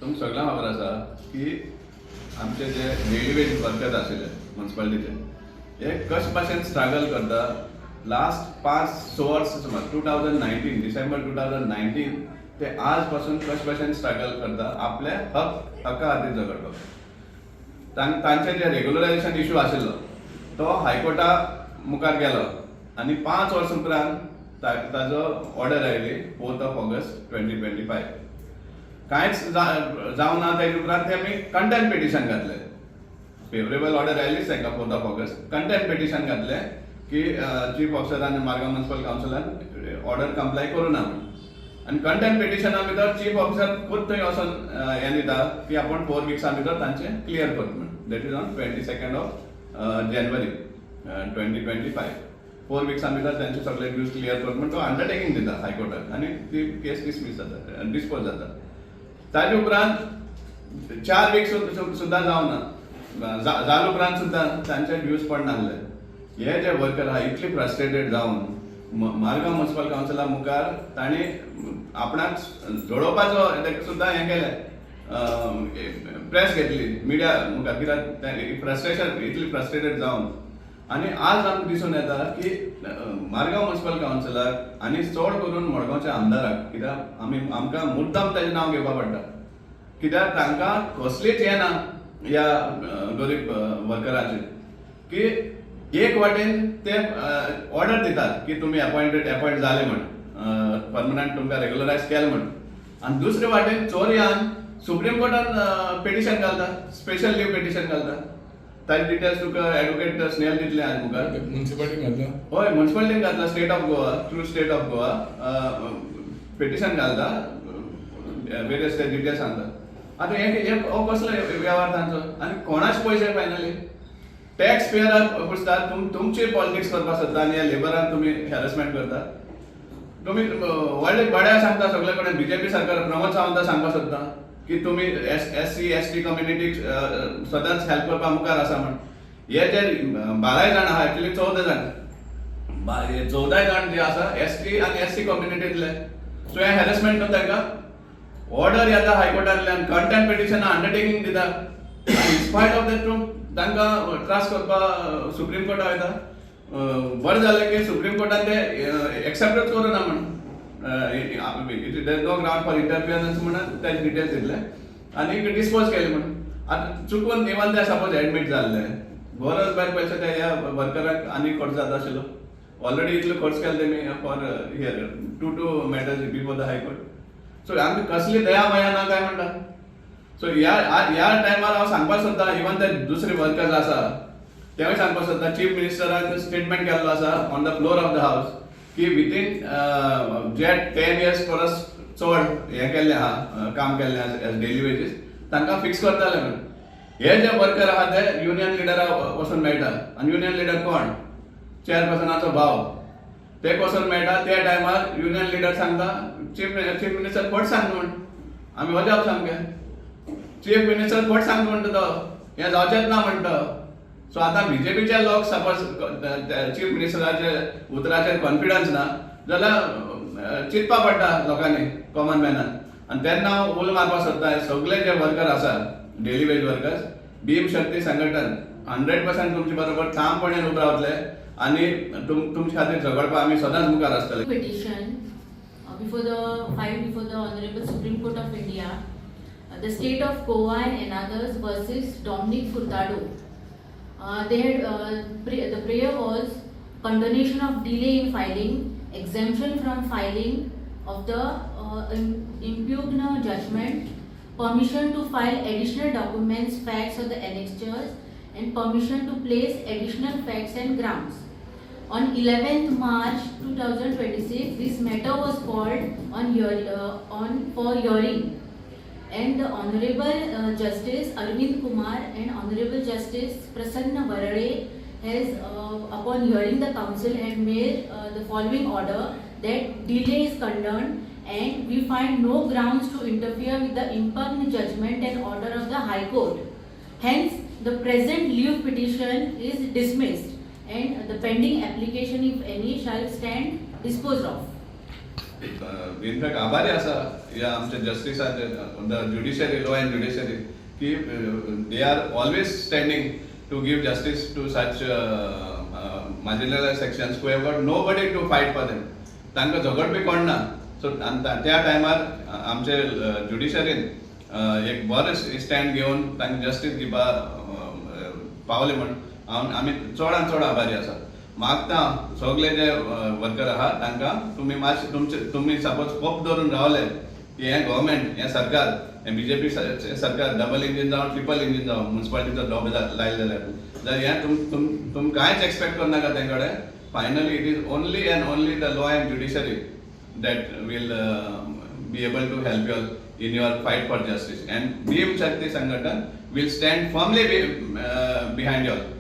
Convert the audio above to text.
तुमकां सगळ्यांक खबर आसा की आमचे जे डेली वेज वर्कर्स आशिल्ले मुन्सिपालिटीचे, हे कशे भाशेन स्ट्रगल करता लास्ट 5-6 वर्स सुमार, 2019, December 2019 ते आज पासून कशे भाशेन स्ट्रगल करता आपले हक्का खातीर झगडपाक. तांचे जे रेगुलरायझेशन इशू आशिल्लो तो हायकोर्टा मुखार गेलो आनी 5 वर्स उपरांत ताजो ऑर्डर आयली 4th of August 2025. कांयच जावं ना. तेजे उपरांत ते आमी कंटेम्प्ट पिटिशन घातले. फेवरेबल ऑर्डर आयलीच तांकां 4th of August. Contempt petition घातलें की चीफ ऑफिसरान, मारगांव म्युन्सिपल कावन्सिलान ऑर्डर कंप्लाय करूं ना म्हणून. आनी कंटेम्प्ट पिटिशना भितर चीफ ऑफिसर खुद थंय वचोन हें दिता की आपूण 4 विक्सां भितर तांचें क्लियर करता म्हणून. That is on 22nd of January 2025. 4 विक्सां भितर तांचे सगळे ड्यूज क्लियर कर म्हण तो अंडरटेकींग दिता हायकोर्टाक आनी ती केस डिसमीस जाता, डिस्पोज जाता. ताजे उपरांत 4 वीक सुद्दां जावना, जाले उपरांत सुद्दां तांचे ड्यूज पडनासले. हे जे वर्कर आहा, इतले फ्रस्ट्रेटेड जावन मारगांव म्युन्सिपल कावन्सिला मुखार तांणी आपणाक जोडोवपाचो ताका सुद्दां हें केलें, प्रेस घेतली मिडिया मुखार, कित्याक फ्रस्ट्रेशन, इतली फ्रस्ट्रेटेड जावन. आनी आज आमकां दिसून येता की मारगांव म्युन्सिपल कावन्सिलाक आनी चड करून मडगांवच्या आमदाराक, कित्याक आमी आमकां मुद्दाम ताजें नांव घेवपा पडटा, कित्याक तांकां कसलीच हें ना ह्या गरीब वर्कराचेर, की एक वाटेन ते ऑर्डर दितात की तुमी अपॉयंट जाले म्हण, परमनंट तुमकां रेगुलरायज केले म्हण, आनी दुसरे वाटेन चोरयान सुप्रीम कोर्टान पिटिशन घालता, स्पेशल लीव पिटिशन घालता. ताजे डिटेल्स तुका एडवोकेट स्नेहल दितले आज मुखार. म्युन्सिपालिटीन घातला? हय, म्युन्सिपालिटीन घातला. State of Goa, through State of Goa petition घालता, वेरियस ते डिटेल्स सांगता. आतां हे हो कसलो वेव्हार तांचो? आनी कोणाचे पयशे फायनली टॅक्स पेयराक पुसतात. तुमची पॉलिटिक्स करपाक सोदता आनी ह्या लेबराक तुमी हॅरसमेंट करता. तुमी व्हडले बड्या सांगता सगळे कडेन, बीजेपी सरकार, प्रमोद सावंता सांगपाक सोदता की तुमी एस सी एस टी कम्युनिटीक सदांच हेल्प करपा मुखार आसा म्हण. हे जे 12 जाण आहा, एक्चुअली 14 जाण, हे 14 जाण जे आसा एस टी आनी एस सी कम्युनिटींतले. सो हे हॅरसमेंट न्हू तांकां? ऑर्डर येता हायकोर्टांतल्यान, कंटेम्प्ट पिटिशन, अंडरटेकींग दिता, इनस्पायट ऑफ that तांकां त्रास करपा सुप्रीम कोर्टा वयता. बरें जालें की सुप्रीम कोर्टान ते एक्सेप्टूच करूं ना म्हण, no ground for interference म्हणून ताजे डिटेल्स दितले आनी डिस्पोज केले म्हणून. आतां चुकून इवन ते सपोज एडमीट जाल्ले, गरज भायर पयशे ते ह्या वर्कराक आनी खर्च जाता आशिल्लो. ऑलरेडी इतलो खर्च केले तेमी for here two matters before the High Court. So आमकां कसली दया माया ना काय म्हणटा? सो ह्या टायमार हांव सांगपाक सोदता, इवन ते दुसरे वर्कर्स आसा तेवूय सांगपाक सोदता, चीफ मिनिस्टरान स्टेटमेंट केल्लो आसा on the floor of the house की विथीन जे 10 इयर्स परस चड हें केल्लें आहा, काम केल्लें आहा एज डेली वेजीस, तांकां फिक्स करताले म्हणून. हे जे वर्कर आहा ते युनियन लिडरा वचून मेळटा आनी युनियन लिडर कोण? चेअरपर्सनाचो भाव. ते वचून मेळटा त्या टायमार युनियन लिडर सांगता, चीफ चीफ मिनिस्टर फट सांगता म्हण. आमी वजाप सामकें. चीफ मिनिस्टर फट सांगता म्हणटा तो, हें जावचेंच ना म्हणटा. सो आतां बीजेपीचे लोक सपोज चीफ मिनिस्टराचे उतराचेर कॉन्फिडन्स ना जाल्यार चिंतपा पडटा लोकांनी, कॉमन मॅनान. आनी तेन्ना हांव उलो मारपाक सोदता, सगळे जे वर्कर आसा, डेली वेज वर्कर्स, भीम शक्ती संघटन 100% तुमचे बरोबर ठामपणे उबे रावतले आनी तुमचे खातीर झगडपाक आमी सदांच मुखार आसतले. Petition before the filed before the Honorable Supreme Court of India, the State of Goa and others versus Dominic Furtado. The prayer was condonation of delay in filing, exemption from filing of the impugned judgment, permission to file additional documents, facts or the annexures, and permission to place additional facts and grounds. On 11th March 2026, this matter was called on for hearing, and the Honorable Justice Arvind Kumar and Honorable Justice Prasanna Varale has, upon hearing the counsel, had made the following order that delay is condoned and we find no grounds to interfere with the impugned judgment and order of the High Court. Hence, the present leave petition is dismissed and the pending application, if any, shall stand disposed of. In fact आभारी आसा ह्या आमच्या जस्टिसाचे, the judiciary, law and judiciary, की they are always standing to give justice to such marginalized sections who have got nobody to fight for them. तांकां झगडपी कोण ना. So त्या टायमार आमचे ज्युडिशरीन एक बरें स्टँड घेवन तांकां जस्टीस दिवपा पावले म्हण हांव आमी चडान चड आभारी आसा. मागता सगळे जे वर्कर आहा तांकां, तुमी मातशे तुमचे तुमी सपोज होप दवरून रावले की हें गव्हर्मेंट, हें सरकार, हें बीजेपी सरकार, डबल इंजीन जावं, ट्रिपल इंजीन जावं, मुन्सिपालिटीचो डोबो लायले जाल्यार जाल्यार हें तुम तुम तुम कांयच एक्सपेक्ट करनाका तें कडेन. Finally, it is only and only the law and judiciary that will be able to help you in your fight for justice, and Bhim Shakti Sangathan will stand firmly behind you all.